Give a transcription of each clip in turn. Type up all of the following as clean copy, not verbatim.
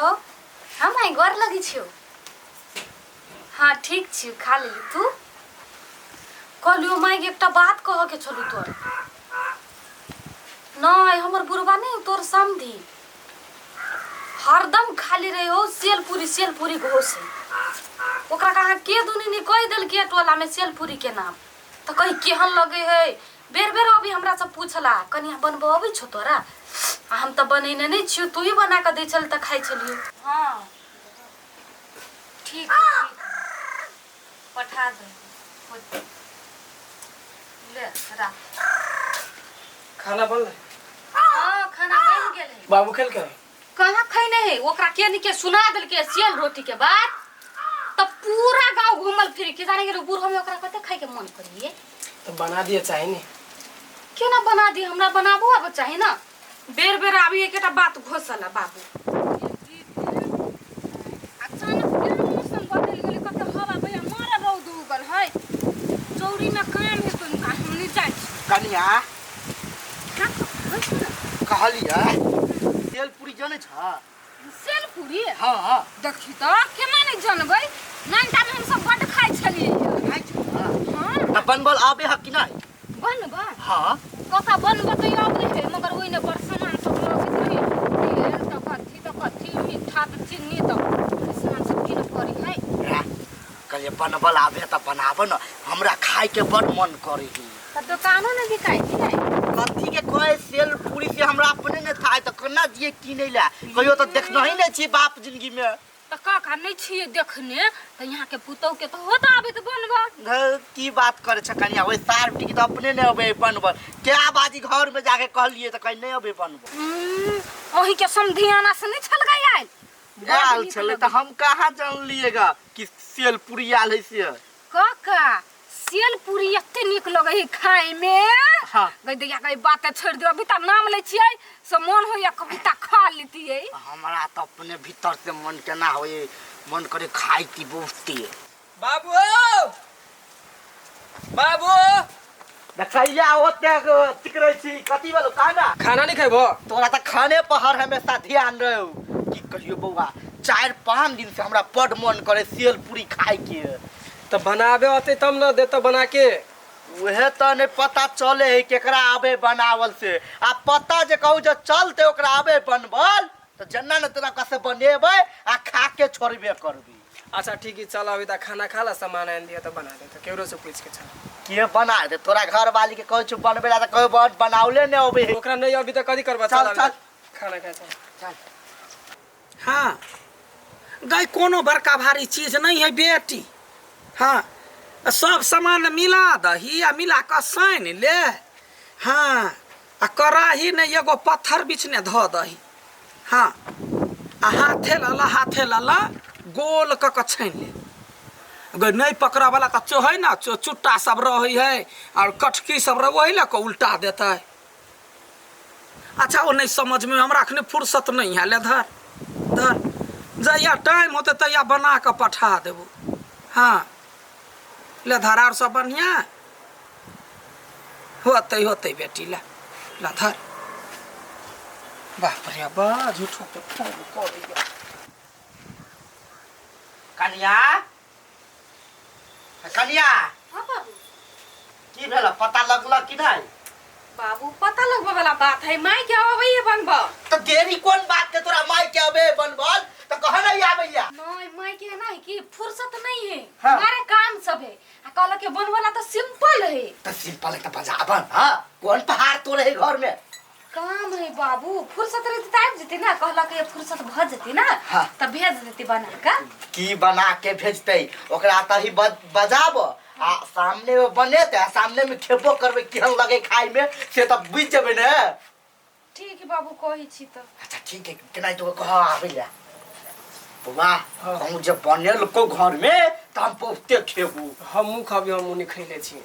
हाँ माय गोर लगै छियौ। हाँ ठीक छियौ, खा लेली। तू कहलियौ माय के एकटा बात कहऽ के छलू तोरा। नहि हमर बुढ़बा नहि तोर समधी हरदम खाली रहे हो सेल पूरी सेल पूरी घोसे। ओकरा कहाँ के दुनी नहीं कहि देलकै टोला में सेल पूरी के नाम, तऽ कही केहन लगे है। बेर बेर अभी हमरा से पूछला कनिया बनबऽ अबै छौ तोरा, आ हम तऽ बनेने नहि छियौ, तू ही बना कऽ दै छल तऽ खाइ छलियौ। हाँ ठीक है, ठीक है, पठा दे ले राख। खाना बनलै? हाँ खाना बनि गेल है। बाबू खेलकै? कहाँ खैने है, ओकरा के नहीं के सुना देलकै सेल रोटी के बात, तब पूरा गांव घूमल फिर के जाने गेल बूढ़ में ओकरा कते खाए के मन करिए। तो बना दिए चाहे नहीं? क्यों ना बना दी, हमरा बनाबो आबो चाही ना। बेर बेर आबी एकेटा बात घोसला बाबू। अचानक केहन मौसम बदलि गेलै, कते हवा बहिया मारे रौद उगल है। चौरी में काम है तो हम नहीं जाइ छी। कनिया का कहै छी? कहलियै तेल पूरी जनै छ? सेल पूरी? हाँ हाँ। देखी तऽ केना नहि जनबै, नानटा में हमसब बड्ड खाइ छलियै। खाइ छ? हाँ। तऽ बनबल आबे ह कि नहि? बनबऽ? हाँ। कका बनबऽ तऽ अबै है, मगर ओहिने बड़ सामान सब लगैत रहे, तेल तऽ कथी तऽ कथी, मीठा तऽ चीनी तऽ सामान सब कीनऽ पड़ै है। कहलियै बनबल आबे तऽ बनाब न, हमरा खाइके बड़ मन करै है। तऽ दोकानो ने बिकाइ छै ने? कथी के कहे सेल पूरी से हमरा अपने ने था, तऽ केना दिए किनै ला, कहियो तऽ देखनही नहि छी बाप जिंदगी में। तऽ काका नहि छियै देखने, तऽ यहाँ के पुतहु के तऽ होत आबैत बनबऽ। की बात करे छ कनिया, ओहि सार बेटी के तऽ अपने नहि अबै बनबऽ, क्या बाजी घर में जाके कहलियै तऽ कहीं नहि अबै बनबऽ। अहीं के समधियाना से नहि छल गई आयल? आयल छलै तऽ हम कहाँ जानलिएगा कि सेल पूरी आयल है से। काका सेल पूरी एते नीक लगै है खाय में। हाँ। गई दैया गई बात छोड़ दियो, अभी तक नाम लै छियै से मन होइया कविता खा लेतियै। हमरा तऽ अपने भीतर से मन केना होय, मन करे खाय की बहुते। बाबू बाबू देखैया ओते चिकरै छी कथी भेलो खाना? खाना नहीं खेबो? तोरा तऽ खाने पर हर हमेशा ध्यान रहो। की कहियो बौआ, 4-5 दिन से हमरा बड मन करे सेल पूरी खाय के। तऽ बनाबे अते तब न देतो बना के। उहे तऽ नहीं पता चले है केकरा आबे बनावल से, आ पता जे कहू जे चलते ओकरा आबे बनबल तऽ जेना ने तेना कसे बनेबै आ खा के छोड़बे करबी। अच्छा ठीक है, चल अभी तक खाना खा ला, सामान आन दिया तो बना दे, तो केकरो से पूछ के चल। के बना दे? तोरा घर वाली के कहै छु बनबे ला तऽ कहै बड बनावले ने अबे। ओकरा नहीं अभी तक कथी करबा? चल, चल, चल। खाना खा चल। चल। हाँ गई कोनो बड़का भारी चीज नहीं है बेटी। हाँ सब सामान मिला दही आ मिला कऽ सानि ले। हाँ आ कड़ाही ने एगो पत्थर बिछने धऽ दही। हाँ आ हाथे लला हाथे लला गोल कऽ कऽ छानि ले। अगर नहीं पकड़ऽ वाला तऽ चोहै ना, चुट्टा सब रहै है और कटकी सब रहै, ओही लऽ कऽ उल्टा देतै। अच्छा ओ नहीं समझ में, हमरा अखने फुर्सत नहीं है, ले धर धर, जहिया टाइम होतै तहिया बना कऽ पठा देबो। हाँ ले धर, और सब बढ़िया होतै होतै बेटी, ले ले धर। बाप रे बा, झूठो के फोन करैया। कनिया कनिया। हाँ बाबू। की भेल, पता लगल कि नहीं? बाबू पता लगबे वाला बात है, माय के अबै है बनबऽ। तो देरी कोन बात के, तोरा माय के अबे बनबल तो कह नहीं आबैया। नहीं माय के ना है कि फुर्सत नहीं है। हाँ। मारे काम सब है, आ कहल के बनवला तो सिंपल है। तो सिंपल है तो बजाबन। हां कोन पहाड़ तोड़े है घर में? काम है बाबू, फुर्सत रहती त आबि जेती ना, कहलक के फुर्सत भ जेती ना। हाँ। त भेज देती बना के। की बना के भेजतै, ओकरा तही बजाब आ सामने में बनेतै आ सामने में खेबो करबै, केहन लगे खाय में से त बुझि जेबै ने। ठीक है बाबू कहै छी त। अच्छा ठीक है, केना तो कह आबै ला बौआ। कहूँ जे बनेलको घर में त हम बहुते खेबू। हमहूँ खबी, हमहूँ नहीं खैले छी।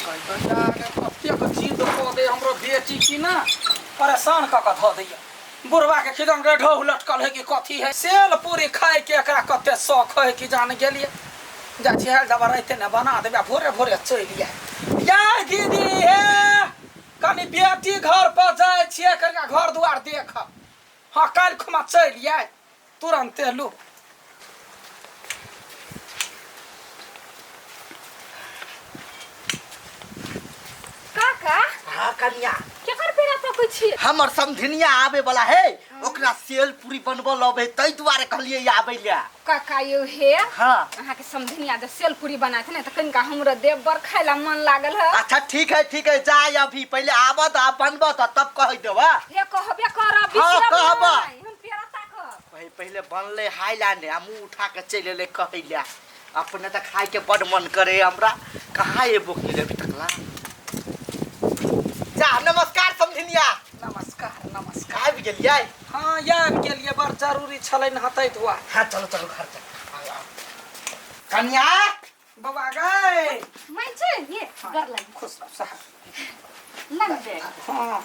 कतेक जिद कऽ दे हमरो बेटी की ना, परेशान कऽ कऽ धऽ दैया। बुढ़वा के खिदन रे ढोह लटकल है कि कथी है, सेल पूरी खाय के एकरा कते शौक है कि जान गेलिए। जा छी हेल दबा राइते ने बना देबे, भोरे भोरे चलि जाय। या दीदी हे कनी बेटी घर पर जाइ छियै कनिका घर दुआर देख। हाँ काल्हि खुमा चलि आय तुरन्ते लू। काका हाँ कनिया केकर पेड़ा तकै छी? हमर समधिनिया आबे वाला है, ओकरा सेल पूरी बनबऽ लबे तै दुआरे कहलियै आबै ले। काका यौ हे हाँ अहाँके समधिनिया जे सेल पूरी बनाथे ने तऽ कनिका हमरो देव बड़ खाय ला मन लागल है। अच्छा ठीक है ठीक है, जाय अभी पहले आबऽ तऽ बनबऽ तऽ तब कहि देबऽ। हे कहबे करब हाँ, बिसरब कहबऽ। नहि, हम पेड़ा ताकब। पहिले बनले हाय ला ने आ मुँह उठा के चलि एलै कहै ला। अपने तऽ खाय के बड मन करे हमरा, कहाँ एबो केले अभी तक ला। जा नमस्कार समधिनिया। नमस्कार नमस्कार। आबि गेलियै? हाँ आबि गेलियै, बड़ जरूरी छलै ने हतै दुआरे। हाँ चलो चलो घर चलो। आओ, आओ। कनिया बौआ गै मैं चलिए गर लगी। खुश रहो साहब। लग दे। हाँ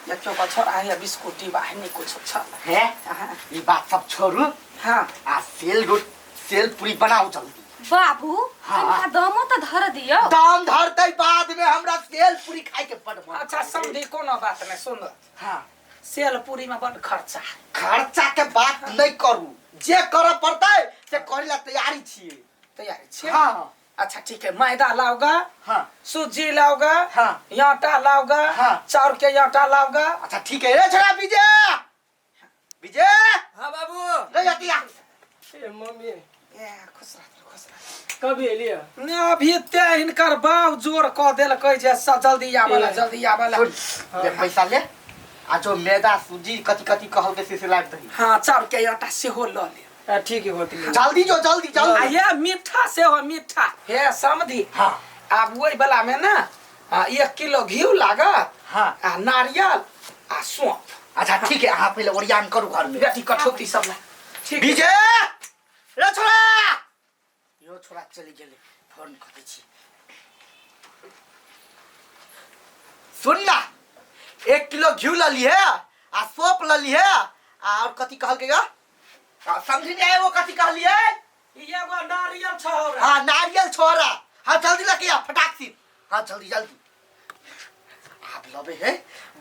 देखियो बछड़ा है बिस्कुट डिब्बा है नहीं कुछ छल है हाँ। ई बात सब छोड़ू। हाँ आ सेल रोट सेल पूरी बनाओ जल्दी। बाबू हाँ। कनिका दमो तऽ धर दियौ। दम धरते बाद में हमरा सेल पूरी खाय के बड़ मन। अच्छा समझी कोनो बात नहीं सुन। हाँ सेल पूरी में बड़ खर्चा। खर्चा के बात नहीं करू, जे करऽ पड़तै से करे ला तैयारी छियै। तैयारी छियै? हाँ। अच्छा ठीक है, मैदा लाओगा, हाँ सूजी लाओगा, हाँ आटा लाओगा, हाँ चाउर के आटा लाओगा। अच्छा ठीक है रे छोरा विजय विजय। हाँ बाबू ले जाती आ। ए मम्मी ए खुश रह खुश रह। कभी एलियै? ने अभी ते हिनकर बाप जोर क देलकै जे जल्दी आबला जल्दी आबला। सुन, ले पैसा ले आ जो मैदा सूजी कथी कथी कहलकै से लाबि दही। हाँ चाउर के आटा सेहो ल ले। ठीक है होती है। जल्दी जो जल्दी जल्दी। आ ये मीठा सेहो मीठा हे समधी। हाँ आब ओहि वाला में ना 1 किलो घी लागत। हाँ आ नारियल आ सौंफ। अच्छा ठीक है, अहाँ पहिले ओरियान करू घर में। बेटी कठौती सब ला। ठीक है। विजय रे छोरा यो छोरा चलि गेलै, फोन कऽ दै छी। सुन ना 1 किलो घी लऽ लिहे आ सौंफ लऽ लिहे आ और कथी कहलकै ग समझी नहीं आए वो कथी कहलिए? एगो नारियल छोरा। हाँ नारियल छोरा। हाँ जल्दी लके आ फटाक से। हाँ जल्दी जल्दी आप लबे है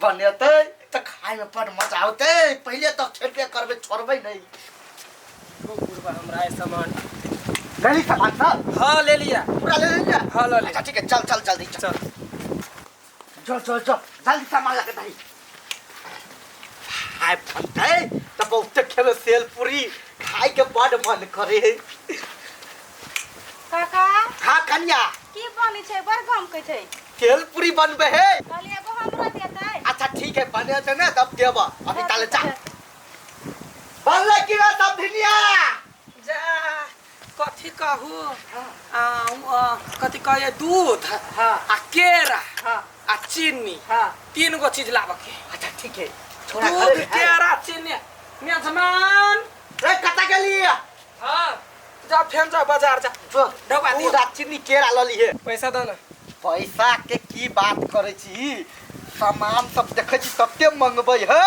बनेते तो खाए में बड़ मजा आते। पहले तो खेबे करबे छोड़बे नहीं। खूब हमरा है सामान। ले ली सामान सब? हाँ ले लिया। पूरा ले लिया? हाँ ले लिया। अच्छा ठीक है चल चल जल्दी चल चल चल चल चल जल्दी सामान लके दही। हाय बनते तो बहुत खेबे सेल पूरी खाए के बड़ मन करे। काका हाँ कन्या की बनै छै? बड़ गमकै छै। सेल पूरी बनबे है। कहलियै एगो हमरो देतै। अच्छा ठीक है बने छै ने तब देब। अभी ताले जा बनलै कि ना सब धनिया? जा कथी कहू कथी कहै दूध हाँ आ केरा हाँ आ चीनी। हाँ 3 गो चीज लाबऽ के। अच्छा ठीक है छोरा दूध केरा चीनी। मेजमान रे कतऽ गेलियै? हाँ जा फेन जा बाजार जा। जो डबा दूध आ चीनी केरा लऽ लिहे। पैसा दऽ ना। पैसा के की बात करै छी, सामान सब देखै छी तते मंगबै है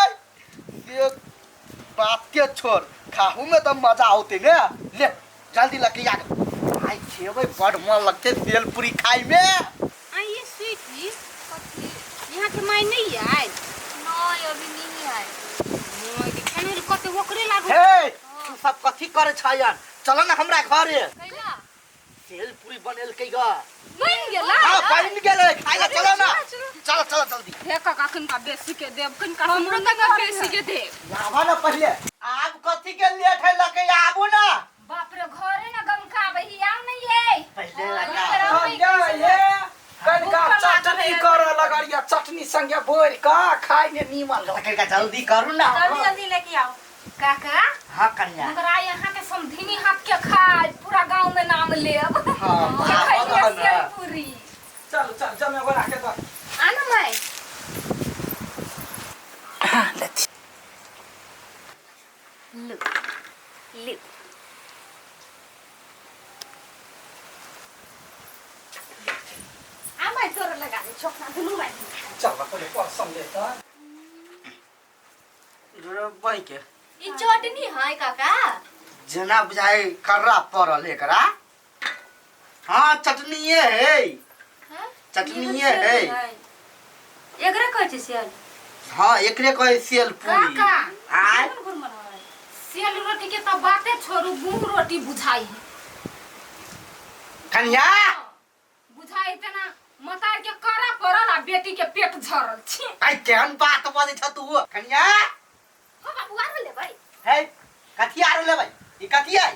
से बात के छोड़, खाहू में तऽ मजा औतै ने। ले जल्दी लके आ। आइ खेबै बड़ मन लगतै सेल पूरी खाय में। आइए स्वीटी कथी यहाँ के माय नहीं आयल? नहीं अभी नहीं आयल। नहीं देखा नहीं कते ओकरे लागू। हे तू सब कथी करै छयन? चल ना हमरा घरे। कैला? सेल पूरी बनेलकै ग। बनि गेलै? हाँ बनि गेलै, खाय ला चलो ना। चलो चलो जल्दी। हे काका कनिका बेसी के देब, कनिका हमरो तनिका बेसी के देब। लाबऽ ना पहिले। आब कथी के लेट है लके आबू ना। बाप रे घरे ना गमकाबै ही आउ नहीं ये। पहिले लगा। ये कनिका चटनी करऽ लगलियै, चटनी संगे बोरि कऽ खाय में नीमन लगै। कनिका जल्दी करू ना। जल्दी जल्दी लेके आओ। काका हाँ कन्या हमरा यहाँ के समधिनी हाथ के खाय पूरा गांव में नाम लेब। हाँ खाइए सेल पूरी। चल चल जमे गोरा के दऽ। आना माय। हाँ लेती। लू लू आ माय तोरा लगा दे छोकना दुनू माय। चल पहिले परसम ले तऽ। के ई चटनी है काका? जेना बुझाइ कर्रा पड़ल एकरा। हाँ चटनीये है। चटनीये है। एकरे कहै छै सेल? हाँ, एकरे कहे सेल पूरी। काका। आय। कोन कोन बनबै? सेल रोटी के तो बाते छोड़ू, गुम रोटी बुझाई है। कन्या बुझाई तेना मतार के करा पड़ल आ बेटी के पेट झरल छी। आई केहन बात बजै छ तू कन्या? हो बाबू, आरो लेबै? है, कथी आरो लेबै? ई कथी है?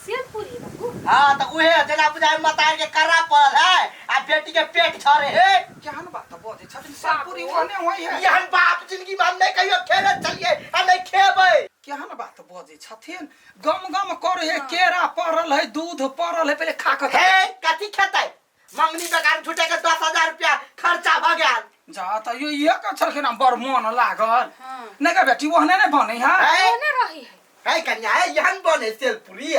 सेल पूरी बाबू। हाँ, तो उहे जेना बुझाइ मतार के करा पड़ल है आ बेटी के पेट झरे है। केहन बात बजै छथिन, सब पूरी ओहने होइ है। एहन बाप जिंदगी में हम नहीं कहियो खेले चलिए आ नहीं खेबै। केहन बात बजै छथिन, गम गम करे है, केरा पड़ल है, दूध पड़ल है, पहिले खा कऽ। हे, कथी खेतै? मंगनी बेकार झूठे के 10,000 रुपया खर्चा भ गेल। जा त यो इहे के छलखिन, हम बड़ मोन लागल। नहि गे बेटी, ओहने नहि बनै है। है। ओने रही है। है कन्या, है, एहन बने सेल पूरी।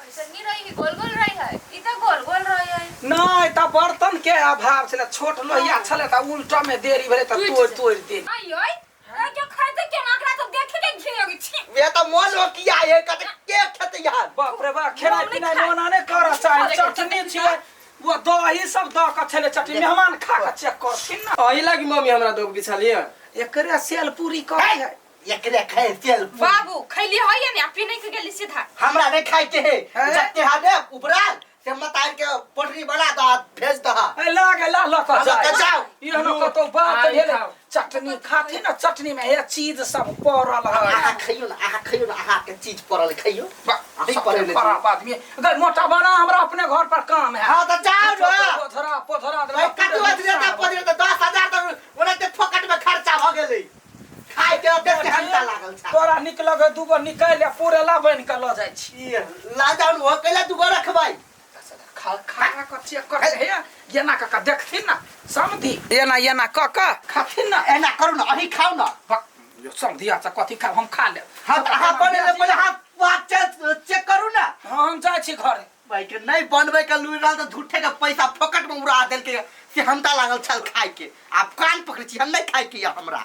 ऐसा नहीं रही कि गोल गोल रही है, ई त गोल गोल रही है। नहि त बर्तन के अभाव छलै, छोट लोहिया छलै त उल्टा में देरी भेलै त तोड़ि तोड़ि देली। आई आई ए के खाइते केना? एकरा तो देखे के घिन लगे छी। वे तो मोन हो किया है, कते के खेतै यार? बाप रे बाप, खेनाइ मोन नहि पिनाइ खाइ। मोना नहि करऽ चाही। चटनी छियै, वो दही सब दऽ कऽ छलै चटनी, मेहमान खा कऽ चेक करथिन ने। अही लागी मम्मी हमरा दोग बिछलिए। एकरे सेल पूरी कहै है। एकरे खाए सेल पूरी। बाबू खैली है ने, पी नहीं के गेली सीधा। हमरा नहीं खाए के है। हैं? जत्ते हने उबराल से मतार के पोटरी बना द भेज दह। ए लाग ला लऽ कऽ लऽ कऽ जाय। जाउ। एहनो कतौ बात आइ भेलै? खाउ। चटनी खाथिन ने, चटनी में हे चीज सब पड़ल है। अहाँ खइयो ना, अहाँ खइयो ना, अहाँ के चीज पड़ल खइयो। बा, नहीं पड़ल है। खराब आदमी गई, मोटा बना, हमरा अपने घर पर काम है। हाँ, तो जाओ ना। पोथरा पोथरा। भाई, कतू अथी रहता, पड़ी रहता, 10,000 तऽ ओनाहिते फोकट में खर्चा भ गेलै। खाय के ओते सेहनता लागल छै। तोरा निक लगे दूगो निकालि आ पूरेला बनि कऽ लऽ जाइ छी। ई ला जाउ ने, ओ कैला दूगो रखबै? खा खा कऽ चेक कर हे, एना कऽ कऽ देखथिन ने समधि, एना एना कऽ कऽ खाथिन ने। एना करू ने, अहीं खाउ ने। बक, यो समधि अच्छा कथी खाब, हम खा लेब। हाँ, तऽ अहाँ बनेले पहिले अहाँ बात चेक करू ने। हाँ, हम जाइ छी घरे। भाई के नहीं बनबै के लुरि रहल तऽ झूठे के पैसा फोकट में उड़ा देलकै। सेहनता लागल छल खाय के, आब कान पकड़ै छी, हम नहीं खाय के यऽ हमरा।